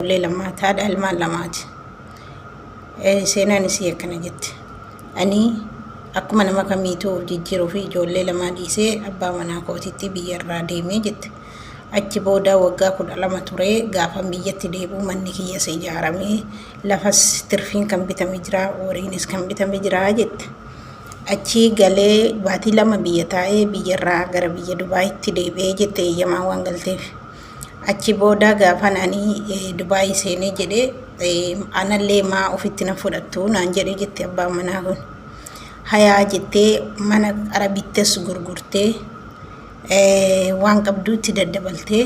Ijoollee lamaati, haadha ilmaan lamaati. Seenaan isii akkana jetti. Ani akkuma nama kamiituu of jijjiiruu fi ijoollee lamaa dhiisee abbaa manaa kootitti biyya irraa deemee jette. Achi booda waggaa 12 turee gaafan biyyatti deebi'u manni kiyyas ijaaramee lafas tirfiin kan bitame jira horiinis kan bitame jira jette. Achii galee baatii 2 biyya taa'ee biyyarraa gara biyya Dubaayitti deebi'ee jette eeyyamaan waan galteef. Achi booda gaafan ani Dubaayii seenee jedhe anallee maa ofitti na fudhattu naan jedhe jette abbaan manaa kun. Hayaa jettee mana qara bittes gurgurtee waan qabdu itti daddabaltee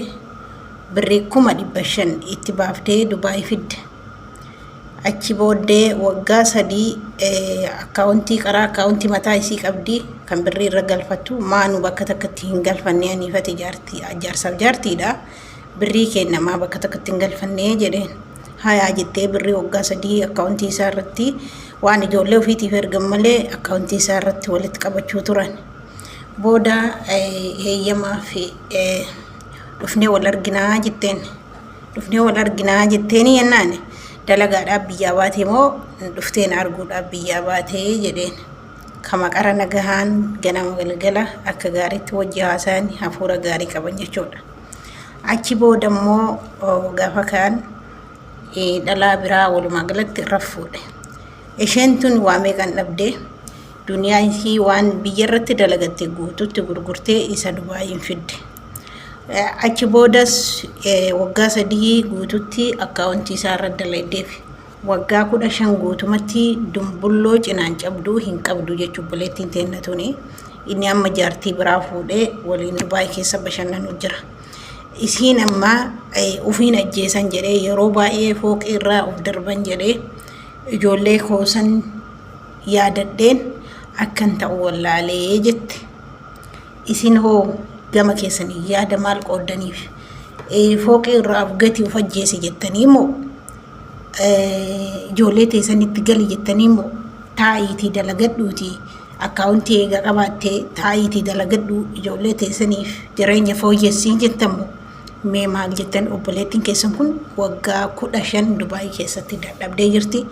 birrii 500,000 itti baaftee Dubaayii fidde. Achi booddee waggaa 3 akkaawuntii qaraa akkaawuntii mataa isii qabdi kan birrii irra galfattu maa nu bakka takkatti hin galfanne aniifati jaartii jaarsaaf jaartiidha birrii kenna maa bakka takkatti hin galfanne jedheen. Hayaa jettee birrii waggaa 3 akkaawuntii isaa irratti waan ijoollee ofiitiif ergan malee akkaawuntii isaa irratti walitti qabachuu turan. Booda heeyyamaa fi dhufnee wal arginaa jetteen. Dhufnee wal arginaa jetteeni jennaan dalagaadhaaf biyyaa baatee moo dhuftee na arguudhaaf biyyaa baatee jedheen. Kama qara nagahaan ganama galgala akka gaariitti wajji haasa'an hafuura gaarii qaban jechuudha. Achi booda immoo gaafa kaan dhalaa biraa walumaa galatti irra fuudhe. Isheen tun waa meeqan dhabdee duniyaa isii waan biyya irratti dalagatte guututti gurgurtee isa Dubaayiin fidde. Achi boodas waggaa 3 guututti akkaawuntii isaa irra dalagdeef. Waggaa 15 guutumatti dumbulloo cinaan cabduu hin qabdu jechuun obboleettiin teenna tuni. Inni amma jaartii biraa fuudhee waliin Dubaay keessa bashannanu jira. Isiin amma ufiin ajjeesan jedhee yeroo baay'ee fooqii irraa of darban jedhee ijoollee koosan yaadadheen akkan ta'u wallaalee jette. Isin hoo gama keessanii yaada maal qooddaniif? Fooqii irraa of gati of ajjeesi jettanii moo ijoollee teessanitti gali jettanii moo taa'iitii dalagadhuutii akkaawuntii eega qabaattee taa'iitii dalagadhuu ijoollee teessaniif jireenya fooyyessii jettan moo mee maal jettan? Obboleettiin keessan kun waggaa 15 Dubaayii keessatti dadhabdee jirti.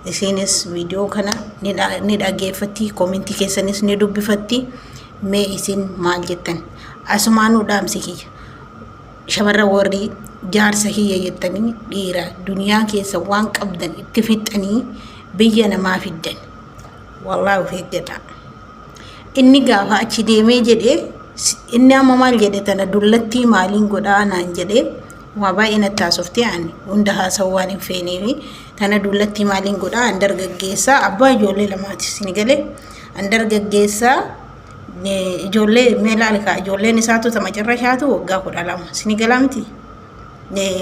Isiinis viidiyoo kana ni dhaggeeffatti, koomentii keessanis ni dubbifatti. Mee isin maal jettan? Asumaanuu dhaamsi kiyya. Shamarran warri jaarsa kiyya jettanii dhiira duniyaa keessa waan qabdan itti fixxanii biyya namaa fiddan. Wallaahi of eeggadhaa. Inni gaafa achi deemee jedhee inni amma maal jedhe tana dullattii maaliin godhaa naan jedhee waa baay'ee natti haasoftee ani hunda haasa'uu waan hin feeneefi tana dullattii maaliin godhaa an dargaggeessaa abbaa ijoollee lamaati isin galee an dargaggeessaa ijoollee mee laali kaa ijoolleen isaatu tama cirrashaatu waggaa 12 isin galaa miti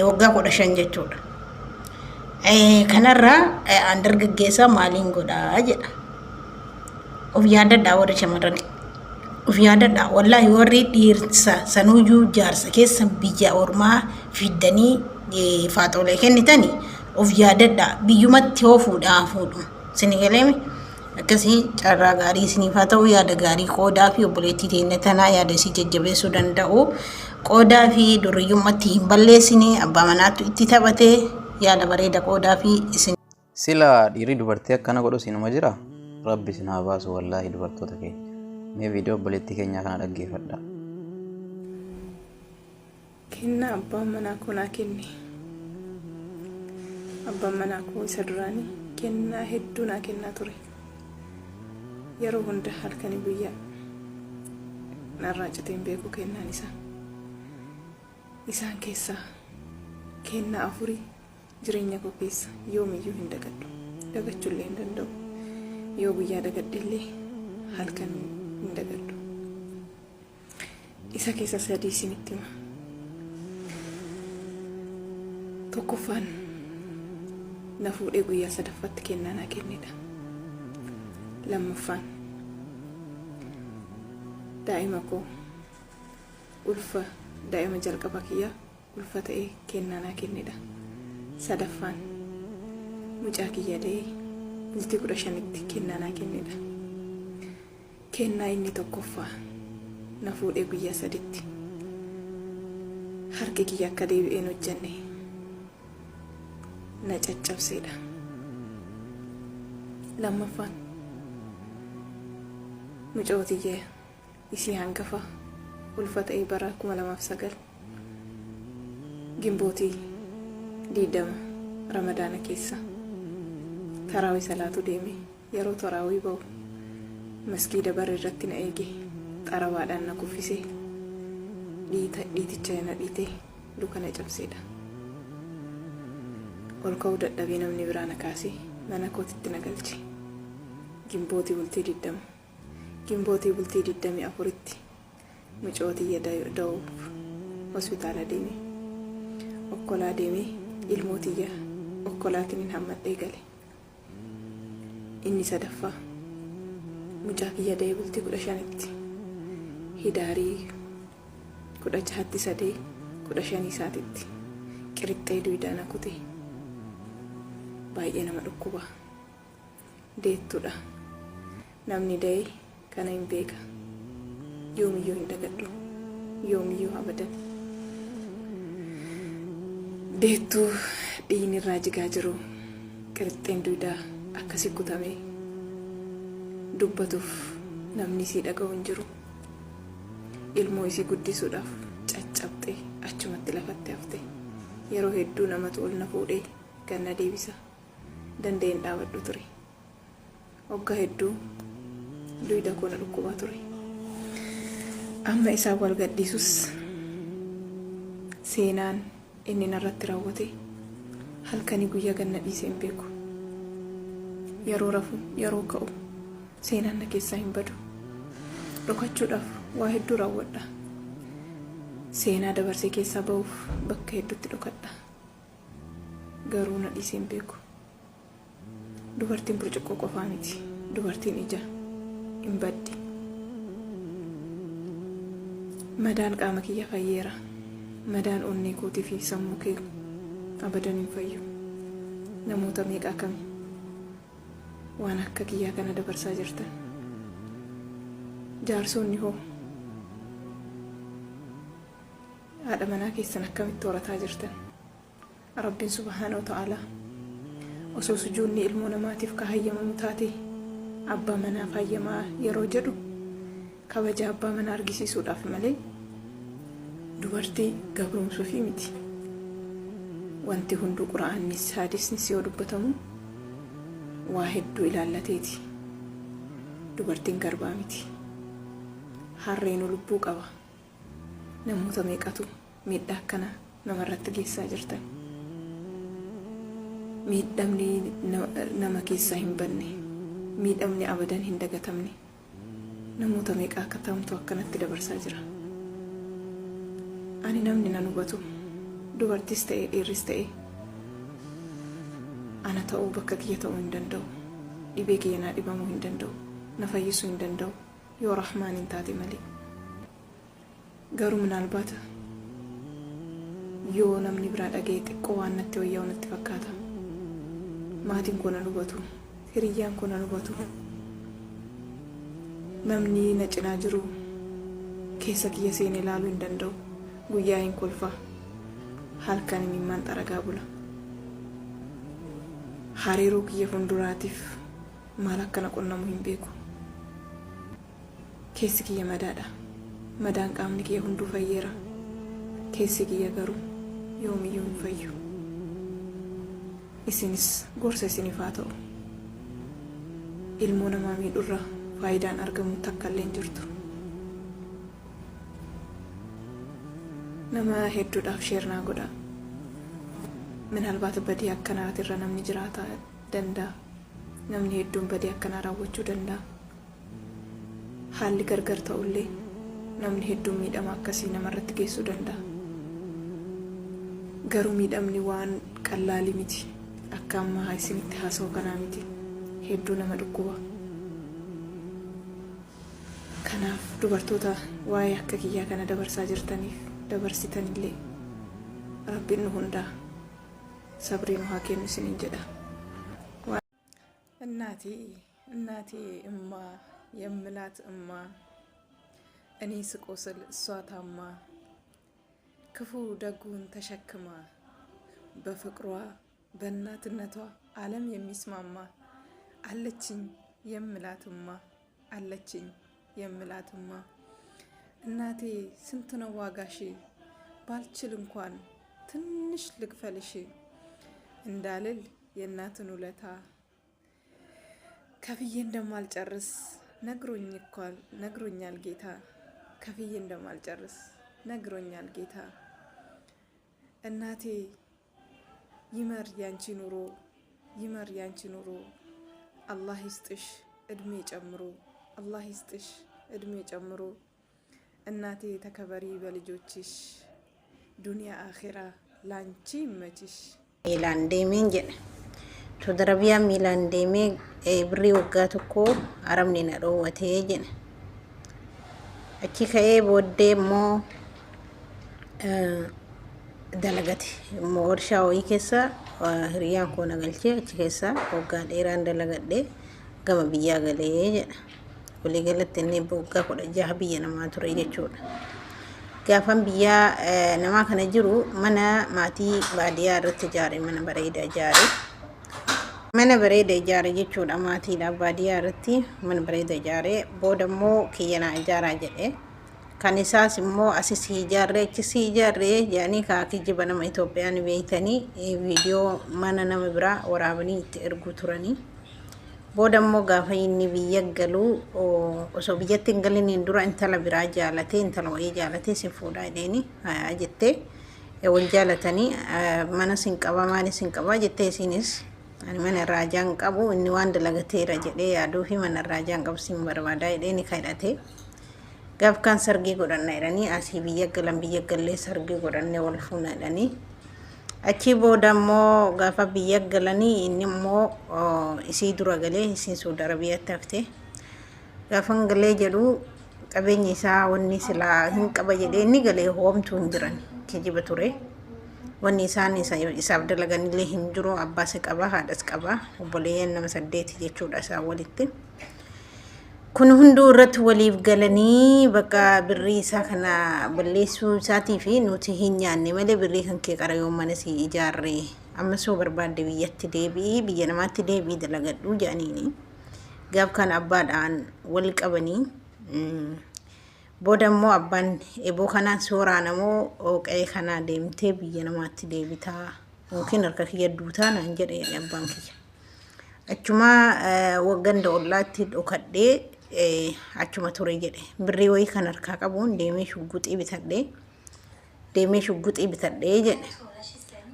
waggaa 15 jechuudha. Kanarraa an dargaggeessaa maaliin godhaa jedha. Of yaadadhaa warri shamarranii. Of yaadadhaa wallaahi warri dhiirsa sanuyyuu jaarsa keessa biyya ormaa fiddanii faaxoolee kennitani of yaadadhaa biyyumatti hoo fuudhaa fuudhu. Isin galeemi akkasii carraa gaarii isiniif haa ta'u yaada gaarii qoodaa fi obboleettii teenya tanaa yaada isii jajjabeessuu danda'u qoodaa fi duriyyummatti hin balleessine abbaa manaattu itti taphate yaada bareeda qoodaa fi isin. Sila dhiirri dubartii akkana godhus inuma jiraa? Rabbi isin haa baasu wallaahi dubartoota keenya. Mee viidiyoo obboleettii keenyaa kana dhaggeeffadhaa. Kennaa abbaan manaa koo naa kenne. Abbaan manaa koo isa duraanii kennaa hedduu naa kennaa ture. Yeroo hunda halkanii guyyaa narraa citee hin beeku kennaan isaa. Isaan keessaa kennaa afurii Jireenya koo keessa yoomiyyuu hin dagadhu. Dagachuullee hin danda'u. Yoo guyyaa dagadhellee halkan hin dagadhu. Isa keessa sadii isinitti hima. Tokkoffaan na fuudhee guyyaa sadaffaatti kennaa naa kennedha. Lammaffaan daa'ima koo ulfa daa'ima jalqaba kiyyaa ulfa ta'e kennaa naa kennedha. Sadaffaan mucaa kiyya da'ee bultii 15tti kennaa naa kennedha. Kennaa inni tokkoffaa na fuudhee guyyaa saditti harki kiyya akka deebi'ee hin hojjenne. na caccabseedha. Lammaffaan mucoo tiyya isii hangafa ulfa ta'ee bara 2009 Gimbootii 20 Ramadaana keessa taraawii salaatu deeme. Yeroo taraawii ba'u masgiida bara irratti na eege, xarabaadhaan na kuffisee dhiiticha na dhiitee luka na cabseedha. Ol ka'uu dadhabee namni biraa na kaasee mana kootitti na galche. Gimbootii bultii 20. Gimbootii bultii 24tti mucoo tiyya da'uuf hospitaala deeme. Okkolaa deemee ilmoo tiyya okkolaatiin hammadhee gale. Inni sadaffaa mucaa kiyya da'ee bultii 15tti, Hidaarii 16tti sadee 15 isaatitti qirixxee duydaa na kute. Baay'ee nama dhukkuba. Deettuudha. Namni da'e kana hin beeka. Yoomiyyuu hin dagadhu. Yoomiyyuu abadan. Deettuu dhiigni irraa jigaa jiru, qirixxeen duydaa akkasi kutamee, dubbatuuf namni isii dhaga'u hin jiru. Ilmoo isii guddisuudhaaf caccabxee achumatti lafatti hafte. Yeroo hedduu namatu ol na fuudhee gad na deebisa. Danda'ee hin dhaabadhu ture. Waggaa hedduu duyda koo na dhukkubaa ture. Amma isaan wal gadhiisus seenaan inni narratti raawwate halkanii guyyaa gad na dhiisee hin beeku. Yeroo rafu, yeroo ka'u seenaan na keessaa hin badu. Dhokachuudhaaf waa hedduu raawwadha. Seenaa dabarsee keessaa ba'uuf bakka hedduutti dhokadha. Garuu na dhiisee hin beeku. Dubartiin burcuqqoo qofaa miti. Dubartiin ija hin baddi. Madaan qaama kiyya fayyeera. Madaan onnee kootii fi sammuu kee abadan hin fayyu. Namoota meeqa akkami waan akka kiyyaa kana dabarsaa jirtan? Jaarsoonni hoo haadha manaa keessan akkamitti horataa jirtan? Rabbiin subhaanahu wa ta'aalaa osoo sujuudni ilmoo namaatiif ka hayyamamu taate abbaa manaaf hayyamaa yeroo jedhu kabaja abbaa manaa argisiisuudhaaf malee dubartii gabroomsuufii miti. Wanti hunduu Qura'aannis haadisnis yoo dubbatamu waa hedduu ilaallateeti. Dubartiin garbaa miti. Harreenu lubbuu qaba. Namoota meeqatu miidhaa akkana namarratti geessaa jirtan? Miidhamni nama keessaa hin badne, miidhamni abadan hin dagatamne namoota meeqa akka ta'amtu akkanatti dabarsaa jira. Ani namni nan hubatu, dubartis ta'e dhiirris ta'e, ana ta'uu bakka kiyya ta'uu hin danda'u. Dhibee kiyya naa dhibamuu hin danda'u. Na fayyisuu hin danda'u yoo Rahmaan hin taate malee. Garuu minaalbaata yoo namni biraa dhaga'e xiqqoo waan natti wayyaa'u natti fakkaata. Maatiin koo nan hubatu. Hiriyyaan koo nan hubatu. Namni na cinaa jiru keessa kiyya seenee ilaaluu hin danda'u. Guyyaa hin kolfa. Halkan imimmaan xaragaa bula. Hariiroo kiyya fuulduraatiif maal akka na qunnamu hin beeku. Keessi kiyya madaadha. Madaan qaamni kiyya hunduu fayyeera. Keessi kiyya garuu yoomiyyuu hin fayyu. Isinis gorsa isiniif haa ta'u. Ilmoo namaa miidhurraa faayidaan argamu takka illee hin jirtu. Nama hedduudhaaf share naa godhaa. Minaalbaata badii akkanaatirra namni jiraata danda'a. Namni hedduun badii akkanaa raawwachuu danda'a. Haalli gargar ta'ullee namni hedduun miidhama akkasii namarratti geessuu danda'a. Garuu miidhamni waan qallaalii miti. Akka amma isinitti haasa'u kanaa miti. Hedduu nama dhukkuba. Kanaaf dubartoota waa'ee akka kiyyaa kana dabarsaa jirtaniif dabarsitanillee Rabbiin nu hundaa sabrii nu haa kennu isiniin jedha. እናቴ እናቴ እማ የምላት እማ፣ እኔ ስቆስል እሷ ታማ፣ ክፉ ደጉን ተሸክማ በፍቅሯ በእናትነቷ ዓለም የሚስማማ አለችኝ የምላትማ አለችኝ የምላትማ። እናቴ ስንት ነው ዋጋሽ? ባልችል እንኳን ትንሽ ልክፈልሽ እንዳልል የእናትን ውለታ ከፍዬ እንደማልጨርስ ነግሮኛል ጌታ። ከፍዬ እንደማልጨርስ ነግሮኛል ጌታ። እናቴ ይመር ያንቺ ኑሮ፣ ይመር ያንቺ ኑሮ፣ አላህ ይስጥሽ እድሜ ጨምሮ፣ አላህ ይስጥሽ እድሜ ጨምሮ። እናቴ ተከበሪ በልጆችሽ፣ ዱንያ አኺራ ላንቺ ይመችሽ። Miilaan deemeen jedhe. Saudi Arabiyaa miilaan deemee birrii waggaa tokko arabni na dhoowwatee jedhe. Achi ka'ee booddee immoo dalagate. Immoo warshaa wayii keessa hiriyaan koo na galchee achi keessa waggaa dheeraan dalagadhee gama biyyaa galee jedha. Walii galatti inni waggaa 16 biyya namaa ture jechuudha. Gaafan biyyaa namaa kana jiru mana maatii baadiyyaa irratti ijaare, mana bareedaa ijaare. Mana bareeda ijaare jechuudha, maatiidhaaf baadiyyaa irratti mana bareeda ijaare. Booda immoo kiyya naa ijaaraa jedhe. Kan isaas immoo asis ijaarree achis ijaarree jedhanii kaa kijiba nama Itoophiyaa ni beektanii, viidiyoo mana nama biraa waraabanii itti erguu turanii. Booda immoo gaafa inni biyya galu, osoo biyyatti hin galiniin dura intala biraa jaalatee, intala wayii jaalatee, sin fuudhaa jedheeni, hayaa jettee wal jaalatanii, mana sin qaba, maalis sin qabaa jettee, isinis ani mana irraa hin qabu, inni waan dalagateera jedhee yaaduu fi mana irraa hin qabu, sin barbaadaa jedheeni kadhate. Gaaf kaan sargii godhanna jedhanii asii biyya galan, biyya gallee sargii godhanne wal fuuna jedhanii. Achii booda immoo gaafa biyya galanii inni immoo isii dura galee, isiin Saudi Arabiyaatti hafte. Gaafan galee jedhu qabeenya isaa wanni silaa hin qaba jedhee inni galee hoomtuu hin jiran, kijiba ture. Wanni isaan isaaf dalaganillee hin jiru. Abbaas qaba, haadhas qaba, obboleeyyan nama saddeeti jechuudha isaan walitti. Kun hunduu irratti waliif galanii bakka birrii isaa kana balleessuu isaatii fi nuti hin nyaanne malee birrii kan kee qara yoo mana si ijaarre, amma soo barbaadde biyyatti deebi'ii, biyya namaatti deebi'ii dalagadhuu jedhaniini. Gaaf kan abbaadhaan wal qabanii booda immoo abbaan eboo kanaan sooraan ammoo qe'ee kanaa deemtee biyya namaatti deebitaa yookiin harka kiyya duutaa naan jedhe abbaan kiyya. Achuma ganda ollaatti dhokadhee achuma ture jedhe. Birrii wayii kan harkaa qabuun deemee shugguxii bitadhee, deemee shugguxii bitadhee jedhe.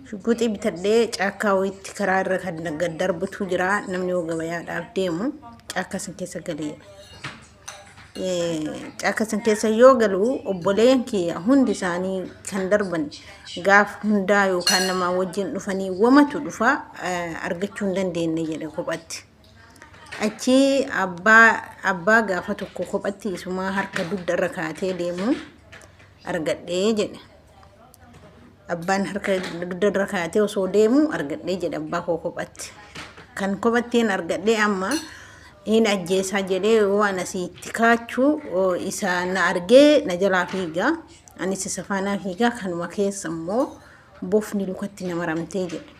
Shugguxii bitadhee caakkaa wayiitti karaa irra kan gad darbutu jira, namni yoo gabayaadhaaf deemu caakkaa san keessa galee jedhe. Caakkaa san keessa yoo galu obboleen kiyya hundi isaanii kan darban gaaf hundaa yookaan namaa wajjin dhufanii wamatu dhufa argachuu hin dandeenye jedhe kophatti. Achi abbaa gaafa tokko kophatti isumaa harka dugda irra kaatee deemu argadhee jedhe. Abbaan harka dugda irra kaatee osoo deemu argadhee jedhe abbaa koo kophatti. Kan kophattiin argadhee amma hin ajjeesaa jedhee waan asiitti kaachuu isa na argee na jalaa fiigaa. Anis isa faanaa fiigaa, kanuma keessa immoo bofni lukatti na maramtee jedhe.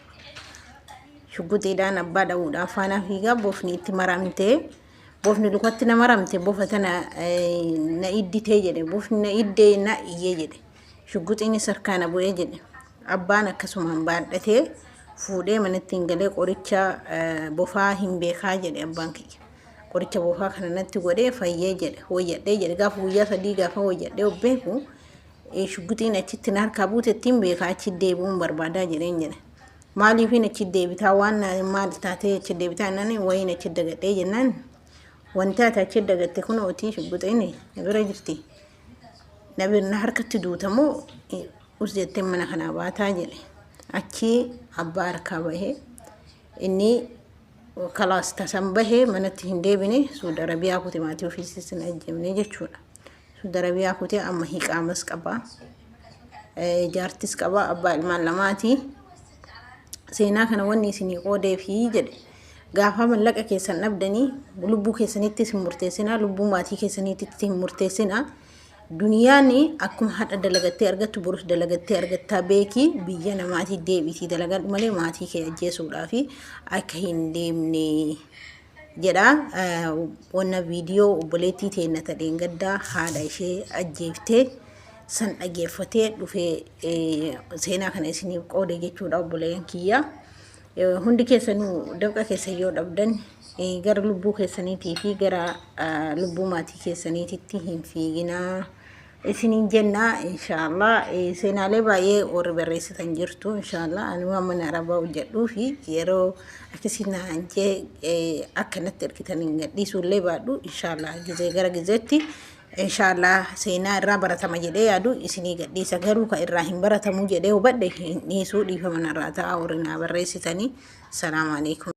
Shugguxiidhaan abbaa dha'uudhaaf faanaa fiigaa bofni itti maramtee, bofni lukatti na maramte, bofa tana na idditee jedhe, bofni na iddee na iyyee jedhe. Shugguxiinis harkaa na bu'ee jedhe. Abbaan akkasumaan baadhatee fuudhee manatti hin galee, qoricha bofaa hin beekaa jedhe abbaan kiyya. Qoricha bofaa kana natti godhee fayyee jedhe, wayyadhee jedhe. Gaafa guyyaa 3 gaafa wayyadhee of beeku, shugguxiin achitti na harkaa buute ittiin beekaa, achi deebi'uun barbaadaa jedheen jedhe. Maaliifin achi deebitaa, waan maal taatee achi deebitaa jennaan, wayiin achi dagadhee jennaan, wanti ati achi dagatte kun otii shugguxiin na bira jirti. Na bira na harkatti duutamoo us jettee mana kanaa baataa jedhe. Achi abbaa harkaa bahee inni kalaas tasan bahee manatti hin deebine. Suudi Arabiyaa kute, maatii ofiisis hin ajjeemne jechuudha. Suudi Arabiyaa kutee amma hiqaamas qaba. Jaartis qaba, abbaa ilmaan lamaati. Seenaa kana wanni isinii qoodee fi jedhe, gaafa mallaqa keessan dhabdanii lubbuu keessanittis hin murteessinaa, lubbuu maatii keessaniittis hin murteessinaa. Duniyaan akkuma hadha dalagattee argattu borus dalagattee argattaa beeki biyya namaatii deebiitii dalagadhu malee maatii kee ajjeesuudhaaf akka hin deemne jedha. Wanna viidiyoo obboleettii teenna ta dheengaddaa haadha ishee ajjeeftee san dhageeffatee dhufee seenaa kana isiniif qoode jechuudha obboleeyyan kiyya. Hundi keessanuu dafqa keessan yoo dhabdan gara lubbuu keessaniitii fi gara lubbuu maatii keessaniititti hin fiiginaa isiniin jenna inshaallah. Seenaalee baay'ee warri barreessitan jirtu inshaallah. Ani waan mana arabaa hojjedhuu fi yeroo akkasii naan jee akkanatti ergitan hin gadhiisuu illee baadhu inshaallah gizee gara gizeetti Inshaallah seenaa irraa baratama jedhee yaadu isinii gadhiisa garuu ka irraa hin baratamu jedhee hubadhe hin dhiisuu dhiifama narraa ta'a warri naa barreessitanii. Salaamu alaikum.